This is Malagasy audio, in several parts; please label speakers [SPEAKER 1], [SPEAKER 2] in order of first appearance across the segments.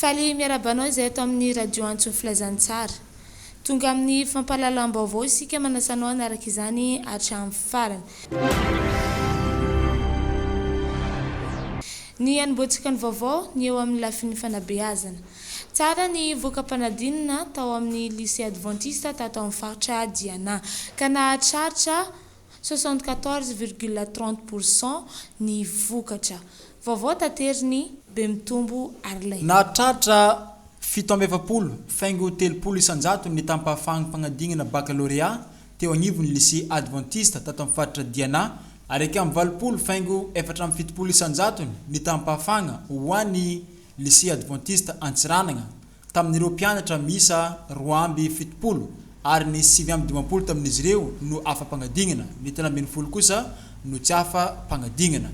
[SPEAKER 1] Faly miarahaba anao izay ato amin'ny Radio Antso Filazantsara. Tonga amin'ny fampahalalam-baovao isika manasa anao hanaraka izany hatramin'ny farany. Ny hanombohantsika ny vaovao ny eo amin'ny lafiny fanabeazana. Tsara ny voka-panadinana tao amin'ny Lycée Adventiste tato amin'ny faritra Diana ka nahatratra 74 virgule 30 pour cent ny vokatra. Vaovao taterin'i Bemitombo Arlin.
[SPEAKER 2] Nahatratra 47 faingo 30% ny taham-pahafaham-panadinana bakalorea teo agnivon'ny Lycée Adventiste tato amin'ny faritra Diana ary 81 faingo 74% ny taham-pahafahana ho an'ny Lycée Adventiste Antsiranana tamin'ireo mpianatra miisa 72 ary ny 59 tamin'izy ireo no afa-panadinana, ny 13 kosa no tsy afa-panadinana.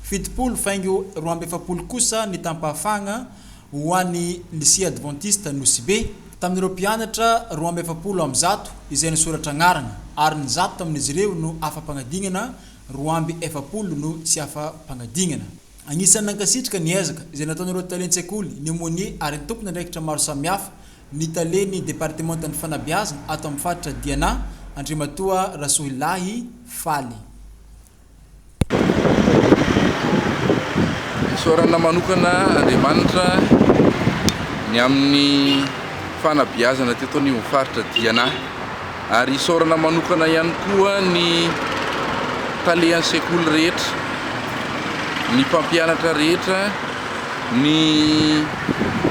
[SPEAKER 2] 70 faingo 42 kosa ny taham-pahafahana ho an'ny Lycée Adventiste Nosy Be tamin'ireo mpianatra 142 izay nisoratra agnarana ary ny 100 tamin'izy ireo no afa-panadinana, 42 no tsy afa-panadinana. Anisan'ny nankasitraka ny ezaka izay nataon'ireo talen-tsekoly, ny aumônier ary ny tompon'andraikitra maro samihafa ny talen'ny departemantan'ny fanabeazana ato amin'ny faritra Diana, Andriamatoa Rasohilahy Faly.
[SPEAKER 3] Isaorana manokana Andriamanitra ny amin'ny fanabeazana teto anivon'ny faritra Diana ary isaorana manokana ihany koa ny talehan'ny sekoly rehetra, ny mpampianatra rehetra, ny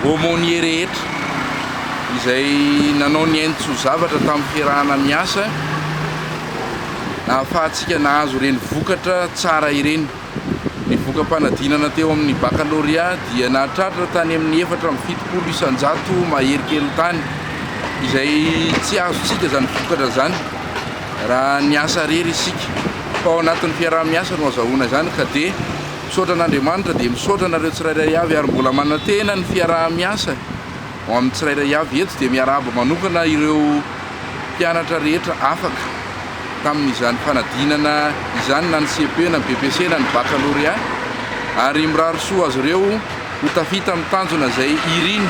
[SPEAKER 3] aumônier rehetra izay nanao ny ainy tsy ho zavatra tamin'ny fiarahana miasa nahafahantsika nahazo ireny vokatra tsara ireny. Ny voka-panadinana teo amin'ny bakalorea dia nahatratra tany amin'ny 74% mahery kely tany, izay tsy azontsika izany vokatra izany raha niasa irery isika, fa ao anatin'ny fiaraha-miasa no azahoana izany, ka dia misaotra an'Andriamanitra, dia misaotra anareo tsirairay avy ary mbola manantena ny fiaraha-miasa ho amin'ny tsirairay avy eto, dia miarahaba manokana ireo mpianatra rehetra afaka tamin'izany fanadinana izany na ny CPE na ny BEPC na ny Baccalauréat ary mirary soa azy ireo ho tafita amin'ny tanjona izay iriny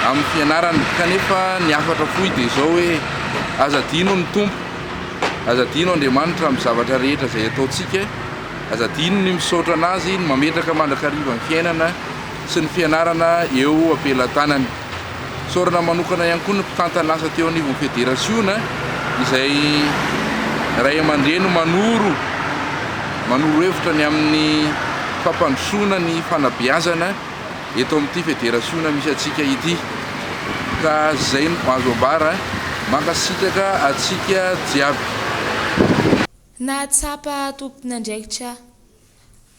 [SPEAKER 3] amin'ny fianarana kanefa ny hafatra fohy dia izao hoe aza adino ny Tompo, aza adino Andriamanitra amin'ny zavatra rehetra izay ataontsika, aza adino ny misaotra an'Azy, ny mametraka mandrakariva ny fiainana sy ny fianarana eo am-pelatanany. Isaorana manokana ihany koa ny mpitantana asa teo anivon'ny federasiona izay ray aman-dreny manoro manoro hevitra ny amin'ny fampandrosoana ny fanabeazana eto amin'ity federasiona misy antsika ity. Ka izay no azo ambara. Mankasitraka antsika jiaby.
[SPEAKER 1] Nahatsapa tompon'andraikitra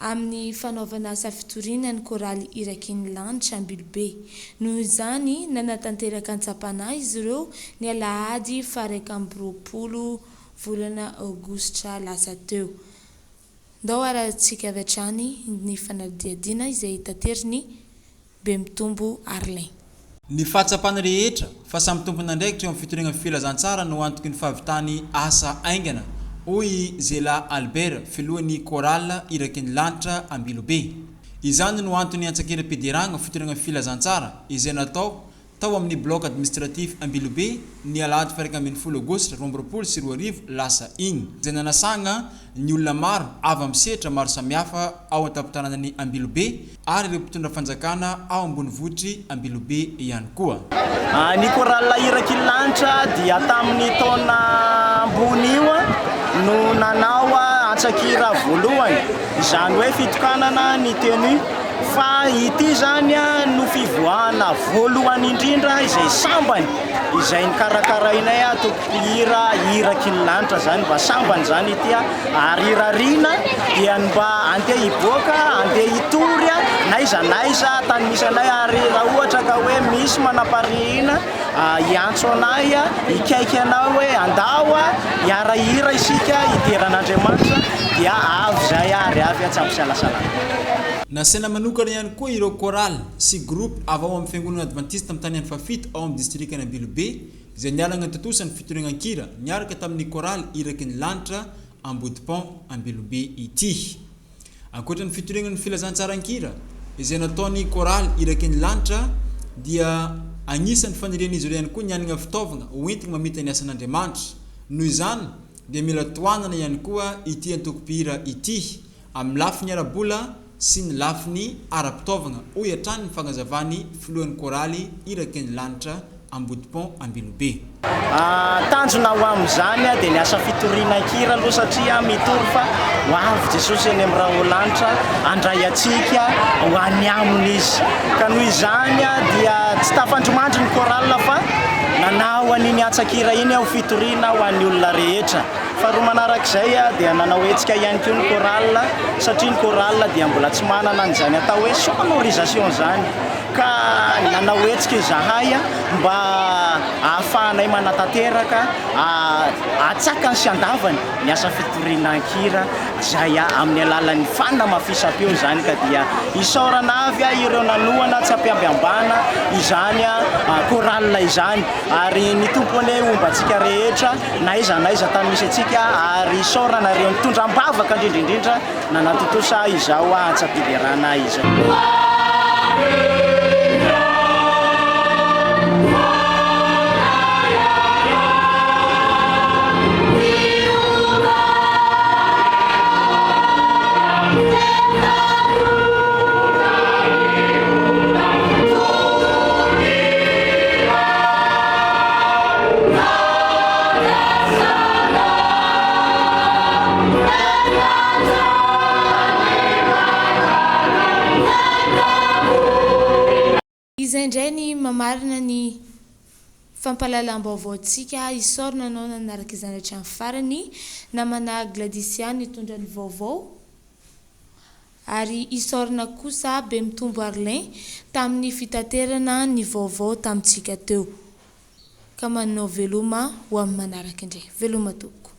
[SPEAKER 1] amin'ny fanaovana asa fitoriana ny Koraly Iraky ny Lanitra Ambilobe. Noho izany, nanatanteraka antsam-panahy izy ireo ny alahady faha-21 volana aogositra lasa teo. Ndao arahintsika avy hatrany ny fanadihadiana izay taterin'i Bemitombo Arlin.
[SPEAKER 2] Ny fahatsapana rehetra fa samy tompon'andraikitra eo amin'ny fitoriana ny filazantsara no antoky ny fahavitany asa haingana, hoy i Zela Albert, filohan'ny Chorale Iraky ny Lanitra Ambilobe. Izany no antony antsakiram-pideragna fitoriana ny filazantsara izay natao tao amin'ny Bloc Administratif Ambilobe ny alahady faha 11 aogositra 2022 lasa iny, izay nanasagna ny olona maro avy amin'ny sehatra maro samihafa ao an-tampon-tanànan'i Ambilobe ary ireo mpitondra fanjakana ao ambonivohitr'i Ambilobe ihany koa.
[SPEAKER 4] Ny Chorale Iraky ny Lanitra dia tamin'ny taona ambony io no nanao antsakira voalohany, izany hoe fitokanana ny tenue, fa ity izany no fivoahana voalohany indrindra izay sambany izay nokarakarainay tompom-pihira Iraky ny Lanitra izany, mba sambany izany ity ary irariana dia ny mba andeha hiboaka, andeha hitory n'aiza n'aiza tany misy anay ary raha ohatra ka hoe misy manam-parihina hiantso anay, hikaiky anay hoe andao hiara-hira isika hidera an'Andriamanitra dia avy izay ary avy tsy ampisalasalana.
[SPEAKER 2] Nasaina manokana ihany koa ireo chorale sy groupe avy ao amin'ny Fiangonana Advantista Mitany Andro Fahafito ao amin'ny Distrikan'i Ambilobe izay nialana nitontosa ny fitoriana an-kira niaraka tamin'ny chorale Iraky ny Lanitra Ambodipont Ambilobe ity. Ankoatra ny fitoriana ny filazantsara an-kira izay nataon'ny chorale Iraky ny Lanitra. dia agnisan'ny fanirian'izy ireo ihany koa ny hanana fitaovagna hoentigny mamita ny asan'Andriamanitra. Noho izany dia mila tohanana ihany koa ity antoko-mpihira ity amin'ny lafiny ara-bola sy ny lafiny ara-pitaovagna, hoy hatrany ny fagnazavan'ny filohan'ny Kôraly Iraky ny Lanitra Ambodipont Ambilobe.
[SPEAKER 4] Tanjona ho amin'izany dia ny asa fitoriana an-kira aloha satria mitory fa ho avy Jesosy eny amin'ny rahon-lanitra handray antsika ho any aminy Izy. Ka noho izany dia tsy tafandrimandry ny chorale fa nanao an'iny antsan-kira iny ho fitoriana ho an'ny olona rehetra. Faharoa manarak'izay dia nanao hetsika ihany koa ny chorale satria ny chorale dia mbola tsy manana an'izany atao hoe sonorisation izany ka nanao hetsika izahay mba ahafahanay manatanteraka atsakany sy andavany ny asa fitoriana an-kira izay amin'ny alalan'ny fanamafisam-peo izany ka dia isaorana avy ireo nanohana tsy ampiambiambana izany chorale izany ary ny Tompo anie homba antsika rehetra na aiza na aiza tany misy antsika ary isaorana ireo nitondra am-bavaka indrindra indrindra nanatontosa izao antsam-piderana izao.
[SPEAKER 1] Izay indray ny mamarana ny fampahalalam-baovaontsika, isaorana anao nanaraka izany hatramin'ny farany, namana Gladisia nitondra ny vaovao. Ary isaorana kosa Bemitombo Arlin tamin'ny fitaterana ny vaovao tamintsika teo. Ka manao veloma ho amin'ny manaraka indray. Veloma tompoko.